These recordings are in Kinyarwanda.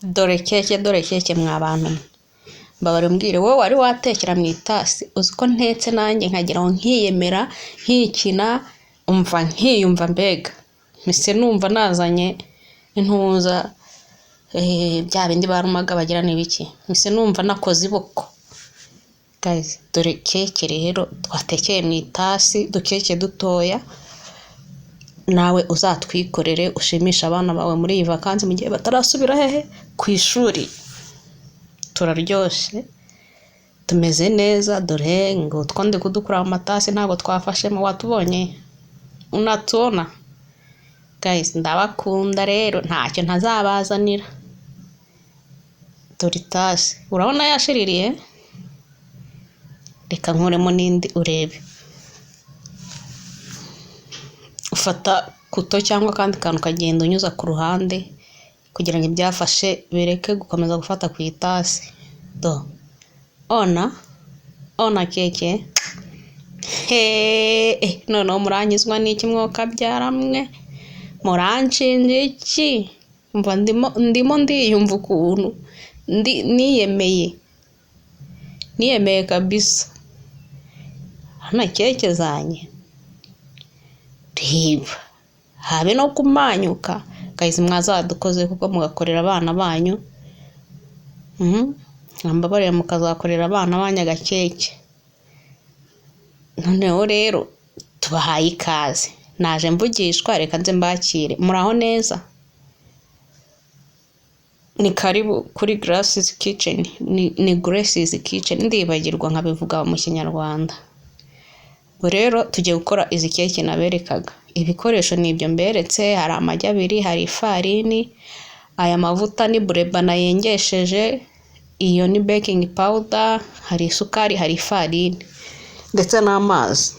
Dore keke, dore keke mwa bantu mwe! Mbabara umbwire wowe wari watekera mu itasi, uzi ko ntetse nanjye nkagira ngo nkiyemera, nkikina, umva nkiyumva mbega mpise numva nazanye intuza, bya bindi barumaga bagira ni ibiki, mpise numva nakoze iboko. Guys, dore keke rero twatekeye mu itasi, udukeke dutoya, nawe uzatwikorere ushimishe abana bawe muri iyi vakansi mu gihe batarasubira hehe ku ishuri. Turaryoshye, tumeze neza, dore ngo utwo ndi kudukura mu matasi ntabwo twafashemo, watubonye? Unatubona? Guys, ndabakunda rero ntacyo ntazabazanira. Dore itasi, urabona yashiririye? Reka nkuremo n'indi urebe. Ufata couteau cyangwa akandi kantu ukagenda unyuza ku ruhande kugira ngo ibyafashe bireke gukomeza gufata ku itasi. Do ona ona keke heee, noneho muranyuzwa n'iki mwokabyara mwe? Muranshinja iki? Umva ndimo ndiyumva ukuntu niyemeye, niyemeye kabisa. Hano keke zanjye reba habe no kumanyuka. Guys, mwazadukoze kuko mugakorera abana banyu, mwambabarira mukazakorera abana banyu agakeke. Noneho rero tubahaye ikaze, naje mvugishwa, reka nze mbakire. Muraho neza? Ni karibu kuri Grace's Kitchen, ni Grace's Kitchen, ndibagirwa nkabivuga mu Kinyarwanda. Ubwo rero tugiye gukora izi keke naberekaga. Ibikoresho ni ibyo mberetse, hari amagi abiri, hari ifarini, aya mavuta ni beurre nayengesheje, iyo ni baking powder, hari isukari, hari ifarini ndetse n'amazi.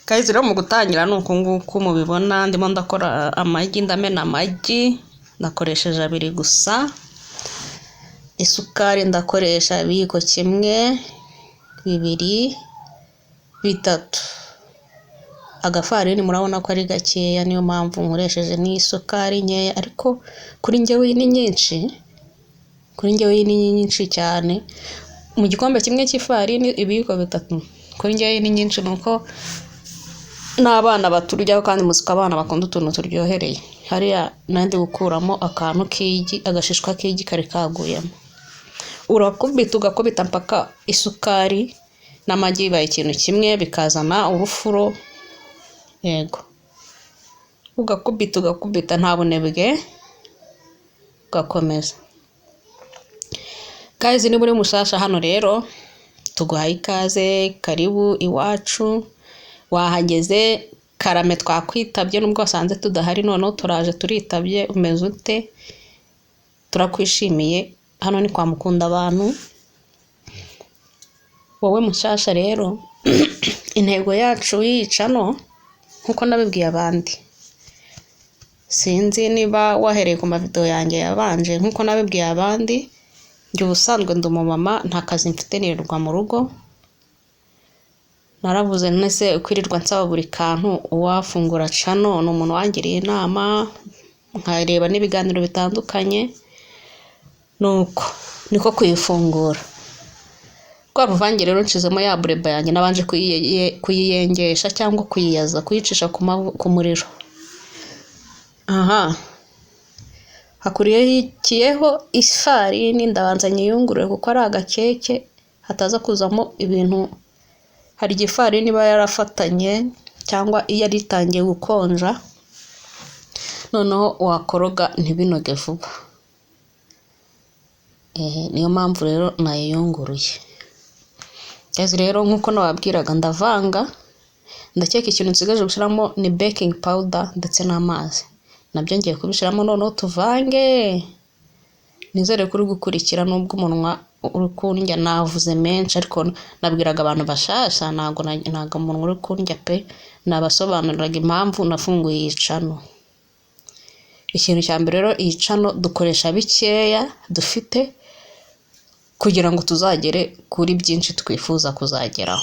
Guys, rero mu gutangira ni uku nguku mubibona, ndimo ndakora amagi, ndamena amagi, nakoresheje abiri gusa, isukari ndakoresha ibiyiko kimwe, bibiri, bitatu. Agafarini murabona ko ari gakeya, niyo mpamvu nkoresheje n'isukari nkeya, ariko kuri njyewe iyi ni nyinshi, kuri njyewe iyi ni nyinshi cyane. Mu gikombe kimwe cy'ifarini ibiyiko bitatu, kuri njyewe iyi ni nyinshi, ni uko n'abana baturyaho kandi muzi ko abana bakunda utuntu turyohereye. Hariya nari ndi gukuramo akantu k'igi, agashishwa k'igi kari kaguyemo. Urakubita ugakubita mpaka isukari n'amagi bibaye ikintu kimwe, bikazana urufuro, yego. Ugakubita ugakubita nta bunebwe, ugakomeza. Guys, niba uri mushasha hano rero tuguhaye ikaze, karibu iwacu, wahageze karame twakwitabye nubwo wasanze tudahari, noneho turaje turitabye, umeze ute? Turakwishimiye, hano ni kwa Mukunda abantu. Wowe mushasha rero, intego yacu y'iyi channel nkuko nabibwiye abandi, sinzi niba wahereye ku mavideo yanjye yabanje, nkuko nabibwiye abandi, njye ubusanzwe ndi umumama, nta kazi mfite, nirirwa mu rugo. Naravuze nese kwirirwa nsaba buri kantu, uwafungura channel ni umuntu wangiriye inama, nkareba n'ibiganiro bitandukanye, nuko niko kuyifungura. Rwa ruvange rero nshizemo ya beurre yanjye, nabanje kuyiyengesha cyangwa kuyiyaza, kuyicisha ku muriro. Aha hakurikiyeho ifarini, ndabanza nyiyungurure kuko ari agakeke hataza kuzamo ibintu. Hari igihe ifarini iba yarafatanye cyangwa iyo yari itangiye gukonja, noneho wakoroga ntibinoge vuba. Niyo mpamvu rero nayiyunguruye. Guys, rero nk'uko nababwiraga, ndavanga, ndakeka ikintu nsigaje gushyiramo ni baking powder ndetse n'amazi, nabyo ngiye kubishyiramo noneho tuvange. Nizere ko uri gukurikira nubwo umunwa uri kundya, navuze menshi, ariko nabwiraga abantu bashasha, ntabwo umunwa uri kundya pe, nabasobanuriraga impamvu nafunguye iyi channel. Ikintu cya mbere rero, iyi channel dukoresha bikeya dufite kugira ngo tuzagere kuri byinshi twifuza kuzageraho.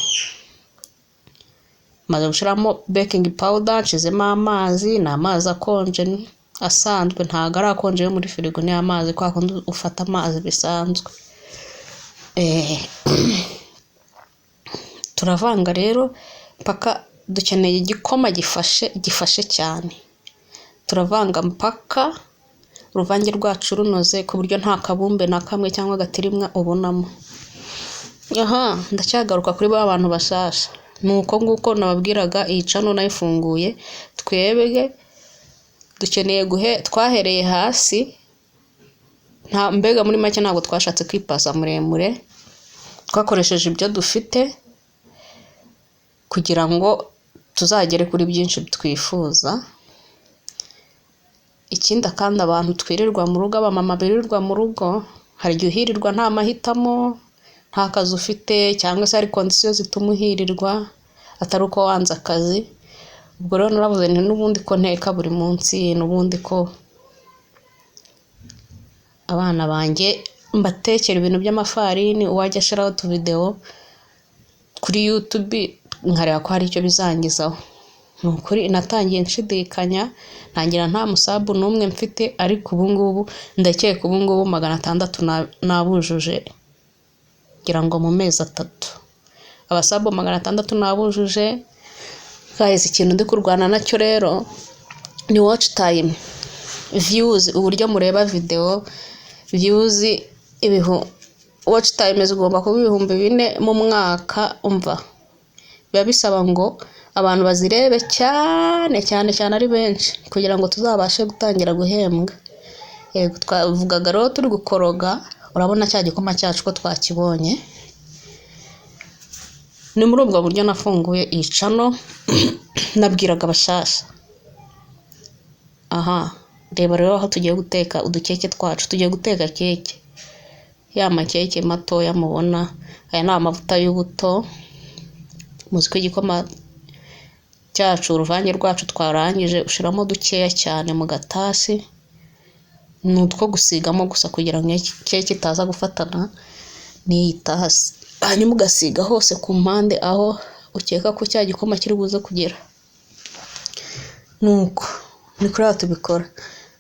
Maze gushyiramo baking powder, nshizemo amazi, ni amazi akonje. Asanzwe, ntabwo ari akonje yo muri firigo, ni amazi kwa kundi ufata amazi bisanzwe. Turavanga rero mpaka dukeneye igikoma gifashe, gifashe cyane. Turavanga mpaka uruvange rwacu runoze, ku buryo nta kabumbe na kamwe cyangwa agatirimwa ubonamo. Aha ndacyagaruka kuri ba bantu bashasha. Ni uko nguko nababwiraga, iyi channel nayifunguye. Twebwe dukeneye guhe, twahereye hasi, nta mbega muri make ntabwo twashatse kwipasa muremure, twakoresheje ibyo dufite kugira ngo tuzagere kuri byinshi twifuza. Ikindi kandi, abantu twirirwa mu rugo, abamama birirwa mu rugo, hari igihe uhirirwa nta mahitamo, nta kazi ufite, cyangwa se hari conditions zituma uhirirwa atari uko wanze akazi. Ubwo rero naravuze nti n'ubundi ko nteka buri munsi, n'ubundi ko abana banjye mbatekera ibintu by'amafarini, uwajya ashyiraho utuvidewo kuri YouTube nkareba ko hari icyo bizangezaho. Ni ukuri natangiye nshidikanya, ntangira nta mu sub n'umwe mfite, ariko ubu ngubu ndakeka ubu ngubu 600 nabujuje, ngira ngo mu mezi 3. Aba sub 600 nabujuje. Guys, ikintu ndi kurwana nacyo rero ni watch time, views, uburyo mureba videwo, views watch time zigomba kuba 4000 mu mwaka. Umva, biba bisaba ngo abantu bazirebe cyane cyane cyane, ari benshi, kugira ngo tuzabashe gutangira guhembwa. Yego, twavugaga rero turi gukoroga, urabona cya gikoma cyacu ko twakibonye. Ni muri ubwo buryo nafunguye iyi channel, nabwiraga abashasha. Aha reba rero aho tugiye guteka udukeke twacu. Tugiye guteka keke, ya makeke matoya mubona. Aya ni amavuta y'ubuto. Muzi ko igikoma cyacu, uruvange rwacu twarangije, ushyiramo dukeya cyane mu gatasi, ni utwo gusigamo gusa kugira ngo keke itaza gufatana n'iyi tasi. Hanyuma ugasiga hose ku mpande aho ukeka ko cya gikoma kiri buze kugera. Nuko ni kuriya tubikora.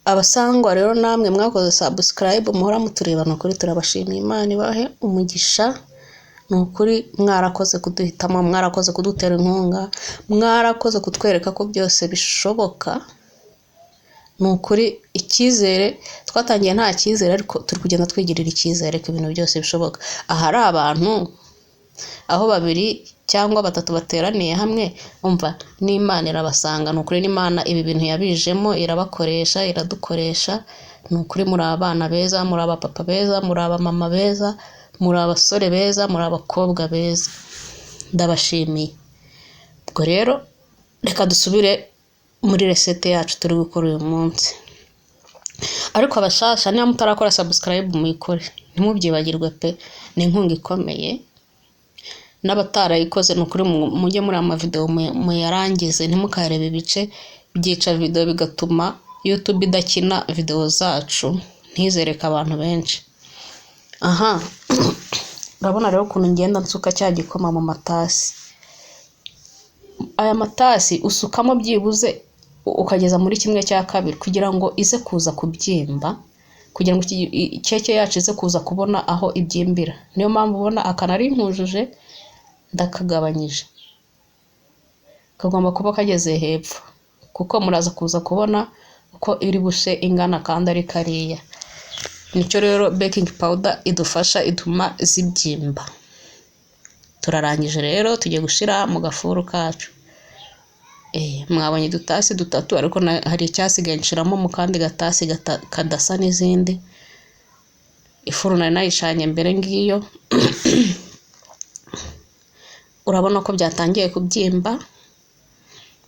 Abasangwa rero, namwe mwakoze subscribe, muhora mutureba, ni ukuri turabashimiye, Imana ibahe umugisha. Ni ukuri mwarakoze kuduhitamo, mwarakoze kudutera inkunga, mwarakoze kutwereka ko byose bishoboka. Ni ukuri icyizere, twatangiye nta cyizere, ariko turi kugenda twigirira icyizere ko ibintu byose bishoboka. Ahari abantu, aho babiri cyangwa batatu bateraniye hamwe, umva, n'Imana irabasanga. Ni ukuri n'Imana ibi bintu yabijemo, irabakoresha, iradukoresha. Ni ukuri muri abana beza, muri abapapa beza, muri abamama beza, muri abasore beza, muri abakobwa beza, ndabashimiye. Ubwo rero reka dusubire muri recette yacu turi gukora uyu munsi. Ariko abashasha, niba mutarakora subscribe, muyikore, ntimubyibagirwe pe, ni inkunga ikomeye. N'abatarayikoze, ni ukuri mujye muri amavidewo muyarangize, ntimukarebe ibice, byica videwo, bigatuma YouTube idakina videwo zacu, ntizereke abantu benshi. Aha urabona rero ukuntu ngenda nsuka cya gikoma mu matasi. Aya matasi usukamo byibuze ukageza muri 1/2, kugira ngo ize kuza kubyimba, kugira ngo keke yacu ize kuza kubona aho ibyimbira. Niyo mpamvu ubona aka nari nkujuje ndakagabanyije, kagomba kuba kageze hepfo, kuko muraza kuza kubona uko iri bushe ingana kandi ari kariya. Nicyo rero baking powder idufasha, ituma zibyimba. Turarangije rero, tugiye gushyira mu gafuru kacu. Mwabonye udutasi dutatu, ariko hari icyasigaye nshiramo mu kandi gatasi kadasa n'izindi. Ifuru nari nayicanye mbere ngiyo. Urabona ko byatangiye kubyimba,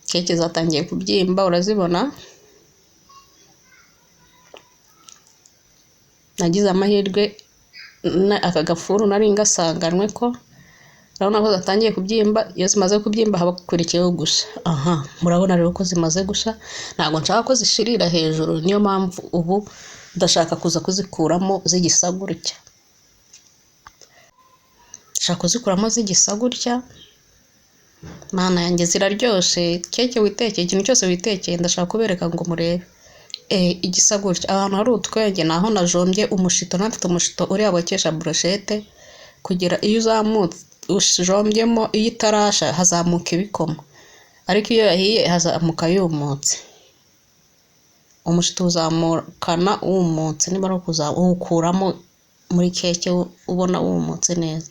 keke zatangiye kubyimba, urazibona. Nagize amahirwe aka gafuru nari ngasanganwe ko urabona ko zatangiye kubyimba. Iyo zimaze kubyimba haba hakurikiyeho gusha. Aha murabona rero ko zimaze gusha, ntabwo nshaka ko zishirira hejuru, niyo mpamvu ubu ndashaka kuza kuzikuramo zigisa gutya. Ndashaka kuzikuramo zigisa gutya. Mana yanjye, ziraryoshe! Keke witekeye, ikintu cyose witekeye, ndashaka kubereka ngo murebe. Igisa gutya. Ahantu hari utwenge ni aho najombye umushito, nafite umushito uriya bokesha brochette, kugira iyo uzamutse ujombyemo, iyo itarasha hazamuka ibikoma, ariko iyo yahiye hazamuka yumutse. Umushito uzamukana wumutse, niba ari uwukuramo muri keke ubona wumutse neza.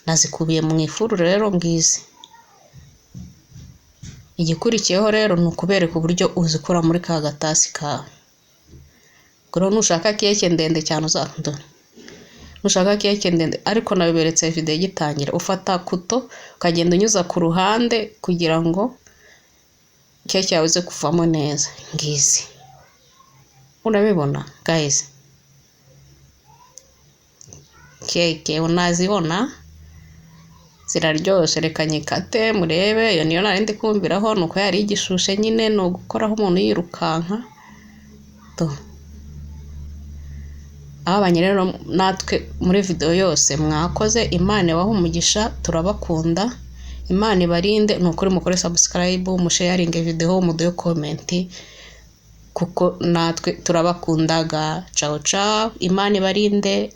Nazikubiye mu ifuru rero ngizi. Igikurikiyeho rero ni ukubereka uburyo uzikura muri ka gatasi kawe. Ubwo rero nushaka keke ndende cyane, nushaka keke ndende, ariko nabiberetse video igitangira, ufata couteau ukagenda unyuza ku ruhande kugira ngo keke yawe ize kuvamo neza. Ngizi, urabibona guys, keke unazibona ziraryoshe. Reka nyikate murebe. Iyo niyo nari ndi kumviraho, ni uko yari igishushe nyine, ni ugukoraho umuntu yirukanka. Do ababanye rero natwe muri video yose, mwakoze, Imana ibahe umugisha, turabakunda, Imana ibarinde. Ni ukuri mukore subscribe, musharinge video, muduhe comment, kuko natwe turabakundaga. Ciao ciao, Imana ibarinde.